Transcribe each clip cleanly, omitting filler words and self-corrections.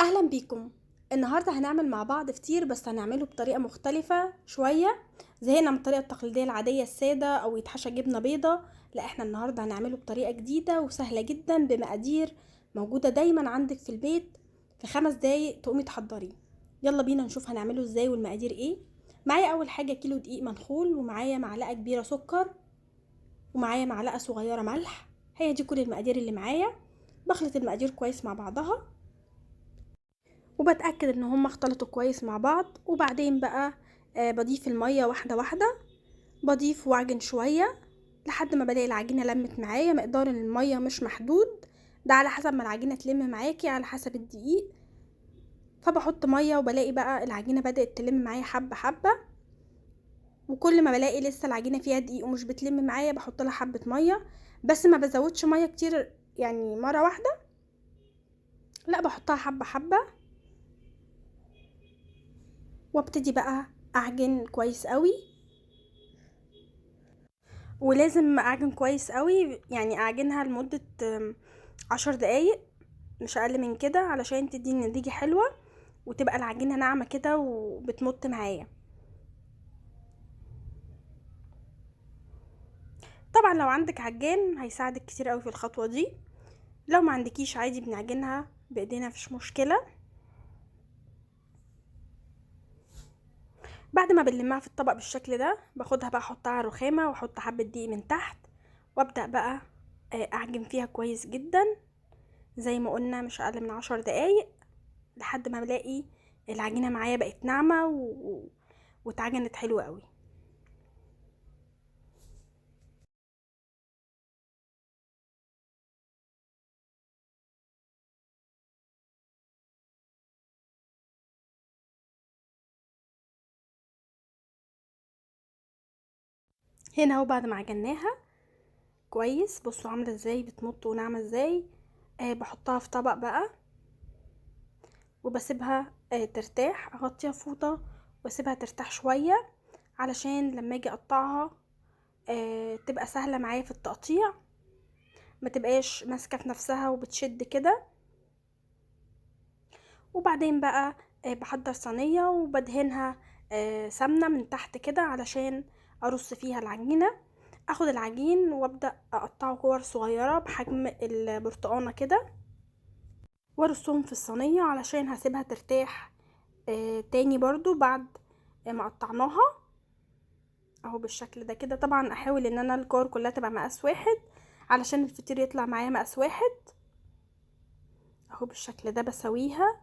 اهلا بيكم. النهارده هنعمل مع بعض فطير، بس هنعمله بطريقة مختلفة شوية. زهقنا من الطريقة التقليدية العادية السادة او يتحشى جبنه بيضة، لا احنا النهارده هنعمله بطريقة جديدة وسهلة جدا بمقادير موجودة دايما عندك في البيت، في 5 دقايق تقومي تحضريه. يلا بينا نشوف هنعمله ازاي والمقادير ايه. معايا اول حاجة كيلو دقيق منخول، ومعايا معلقه كبيرة سكر، ومعايا معلقه صغيرة ملح. هي دي كل المقادير اللي معايا. بخلط المقادير كويس مع بعضها وبتأكد ان هم اختلطوا كويس مع بعض. وبعدين بقى بضيف المية واحدة واحدة، بضيف واعجن شوية لحد ما بلاقي العجينة لمت معايا. مقدار المية مش محدود، ده على حسب ما العجينة تلم معاكي على حسب الدقيق. فبحط مية وبلاقي بقى العجينة بدأت تلم معايا حبة حبة، وكل ما بلاقي لسه العجينة فيها دقيق ومش بتلم معايا بحط لها حبة مية، بس ما بزودش مية كتير يعني مرة واحدة، لا بحطها حبة حبة. وابتدي بقى اعجن كويس قوي، ولازم اعجن كويس قوي، يعني اعجنها لمدة 10 دقايق مش اقل من كده، علشان تديني نتيجة حلوة وتبقى العجينة ناعمة كده وبتمط معايا. طبعا لو عندك عجان هيساعدك كتير قوي في الخطوة دي، لو ما عندكيش عادي بنعجنها بايدينا مفيش مشكلة. بعد ما بنلمها في الطبق بالشكل ده باخدها بقى احطها على الرخامه واحط حبه دقيق من تحت، وابدا بقى اعجن فيها كويس جدا زي ما قلنا مش اقل من 10 دقايق، لحد ما بلاقي العجينة معايا بقت ناعمة واتعجنت حلوة قوي. هنا اهو بعد ما عجناها كويس، بصوا عامله ازاي بتمط وناعمه ازاي. بحطها في طبق بقى وبسيبها ترتاح، اغطيها فوطه واسيبها ترتاح شوية علشان لما اجي اقطعها تبقى سهلة معايا في التقطيع، ما تبقاش ماسكه في نفسها وبتشد كده. وبعدين بقى بحضر صينية وبدهنها سمنه من تحت كده علشان ارص فيها العجينة. اخد العجين وابدا اقطعه كور صغيرة بحجم البرتقانه كده، وارصهم في الصينية علشان هسيبها ترتاح تاني برضو بعد ما قطعناها اهو بالشكل ده كده. طبعا احاول ان انا الكور كلها تبقى مقاس واحد علشان الفطير يطلع معايا مقاس واحد اهو بالشكل ده. بسويها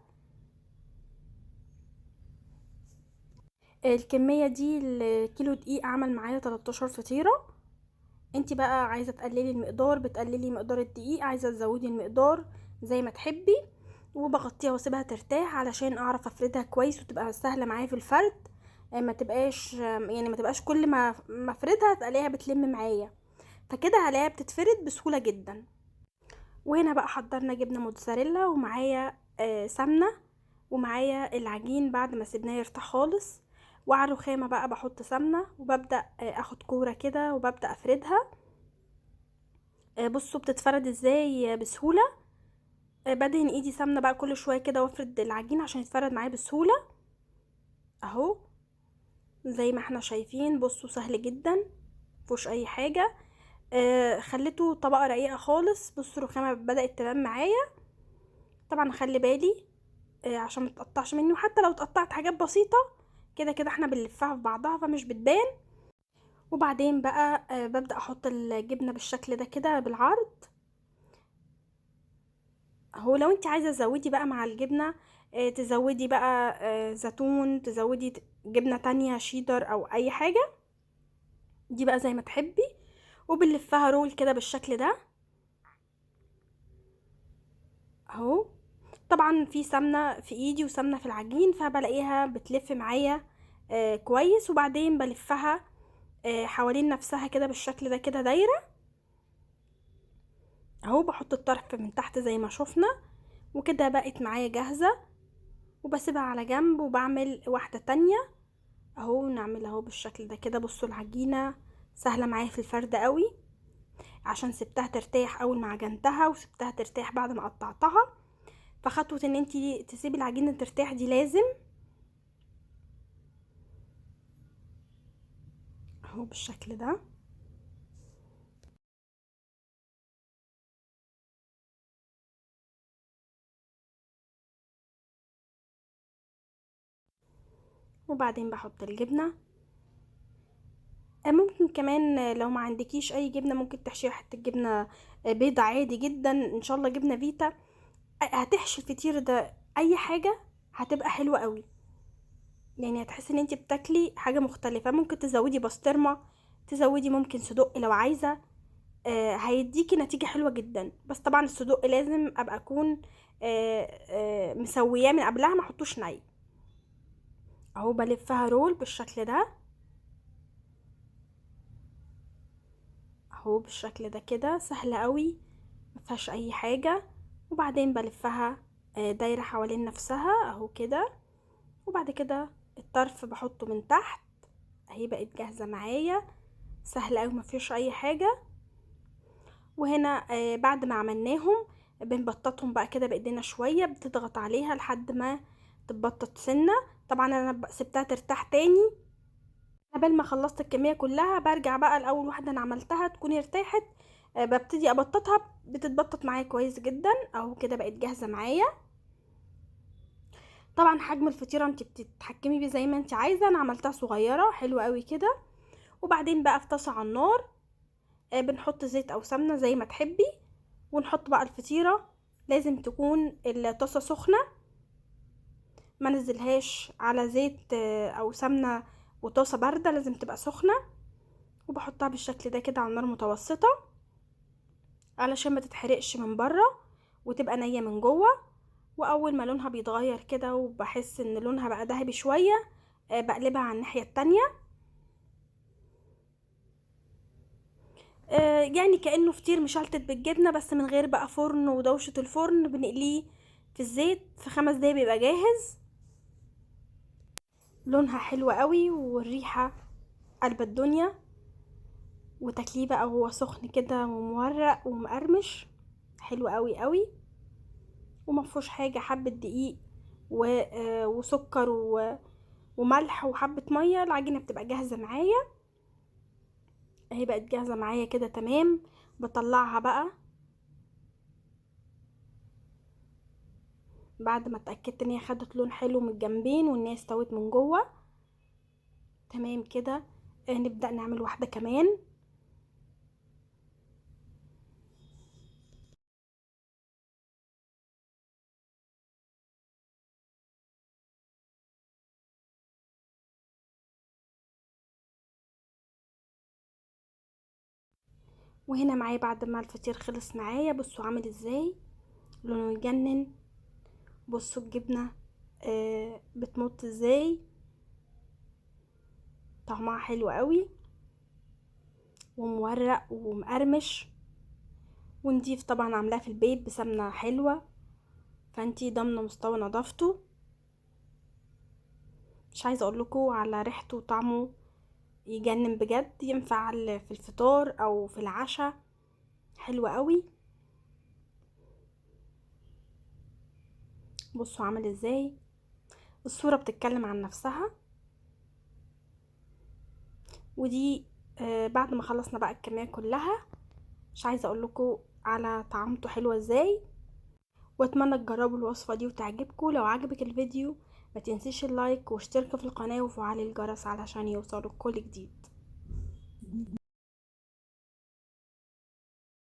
الكمية دي الكيلو دقيق عمل معايا 13 فطيرة. انت بقى عايزة تقللي المقدار بتقللي مقدار الدقيق، عايزة تزودي المقدار زي ما تحبي. وبغطيها واسيبها ترتاح علشان اعرف افردها كويس وتبقى سهلة معايا في الفرد، ما تبقاش يعني ما تبقاش كل ما افردها تلاقيها بتلم معايا، فكده هلاقيها بتتفرد بسهولة جدا. وهنا بقى حضرنا جبنة موتزاريلا، ومعايا سمنة، ومعايا العجين بعد ما سيبناه يرتاح خالص. وعلى الرخامه بقى بحط سمنه وببدا اخد كورة كده وببدا افردها. بصوا بتتفرد ازاي بسهولة. بدهن ايدي سمنه بقى كل شوية كده وافرد العجين عشان يتفرد معايا بسهولة اهو زي ما احنا شايفين. بصوا سهل جدا مفيهوش اي حاجة. خليته طبقه رقيقه خالص. بصوا الرخامه بدات تبان معايا. طبعا خلي بالي عشان ما تقطعش مني، وحتى لو اتقطعت حاجات بسيطة كده كده احنا بنلفها في بعضها فمش بتبان. وبعدين بقى ببدأ احط الجبنة بالشكل ده كده بالعرض اهو. لو انت عايزة تزودي بقى مع الجبنة تزودي بقى زيتون، تزودي جبنة تانية شيدر او اي حاجة، دي بقى زي ما تحبي. وبنلفها رول كده بالشكل ده اهو. طبعا في سمنة في ايدي وسمنة في العجين فبلاقيها بتلف معايا كويس. وبعدين بلفها حوالين نفسها كده بالشكل ده كده دايرة اهو. بحط الطرف من تحت زي ما شفنا وكده بقت معايا جاهزة، وبسيبها على جنب وبعمل واحدة تانية اهو. نعمل اهو بالشكل ده كده. بصوا العجينة سهلة معايا في الفرد قوي عشان سبتها ترتاح اول ما عجنتها، وسبتها ترتاح بعد ما قطعتها، فخطوة ان انتي تسيبي العجينة ترتاح دي لازم. اهو بالشكل ده. وبعدين بحط الجبنة. ممكن كمان لو ما عندكيش اي جبنة ممكن تحشيها حتة جبنة بيضة عادي جدا، ان شاء الله جبنة فيتا. هتحشي الفطير ده اي حاجة هتبقى حلوة قوي، يعني هتحسي ان انت بتاكلي حاجة مختلفة. ممكن تزودي بسطرمة، تزودي ممكن صدق لو عايزة، هيديكي نتيجة حلوة جدا. بس طبعا الصدق لازم ابقى اكون مسوياه من قبلها، ما احطوش ني. اهو بلفها رول بالشكل ده، اهو بالشكل ده كده، سهلة قوي مفيهاش اي حاجة. وبعدين بلفها دايرة حوالين نفسها اهو كده. وبعد كده الطرف بحطه من تحت. اهي بقت جاهزة معايا، سهلة قوي مفيش اي حاجة. وهنا بعد ما عملناهم بنبططهم بقى كده بايدينا شوية، بتضغط عليها لحد ما تتبطط سنة. طبعا انا سبتها ترتاح تاني قبل ما خلصت الكمية كلها. برجع بقى الاول واحدة انا عملتها تكون ارتاحت، ببتدي ابططها، بتتبطط معايا كويس جدا اهو كده، بقت جاهزة معايا. طبعا حجم الفطيرة انت بتتحكمي بيه زي ما انت عايزة، انا عملتها صغيرة حلوة قوي كده. وبعدين بقى في طاسة على النار، بنحط زيت او سمنة زي ما تحبي، ونحط بقى الفطيرة. لازم تكون الطاسة سخنة، ما نزلهاش على زيت او سمنة وطاسة باردة، لازم تبقى سخنة. وبحطها بالشكل ده كده على النار متوسطة علشان ما تتحرقش من بره وتبقى نية من جوه. واول ما لونها بيتغير كده وبحس ان لونها بقى ذهبي شوية، بقلبها على الناحية التانية، يعني كأنه فطير مشلتت بالجبنة، بس من غير بقى فرن ودوشة الفرن. بنقليه في الزيت في 5 دقايق بيبقى جاهز. لونها حلو قوي والريحة قلب الدنيا، وتاكليه بقى وهو سخن كده ومورق ومقرمش، حلو قوي قوي. ومفهوش حاجة، حبة دقيق وسكر وملح وحبة مية، العجينة بتبقى جاهزة معايا. اهي بقت جاهزة معايا كده تمام. بطلعها بقى بعد ما اتأكدت ان هي خدت لون حلو من الجنبين وان هي استوت من جوه تمام كده. نبدأ نعمل واحدة كمان. وهنا معايا بعد ما الفطير خلص معايا، بصوا عامل ازاي، لونه يجنن. بصوا الجبنة بتمط ازاي، طعمها حلو قوي ومورق ومقرمش ونضيف. طبعا عاملاه في البيت بسمنة حلوة، فانتي ضامنة مستوى نظافته. مش عايزة اقول لكم على ريحته وطعمه يجنن بجد، ينفع في الفطار او في العشاء، حلو قوي. بصوا عامل ازاي، الصورة بتتكلم عن نفسها. ودي بعد ما خلصنا بقى الكمية كلها، مش عايزة اقول لكم على طعمته حلوة ازاي. واتمنى تجربوا الوصفة دي وتعجبكم. لو عجبك الفيديو ما تنسيش اللايك واشترك في القناة وفعلي الجرس علشان يوصلك كل جديد.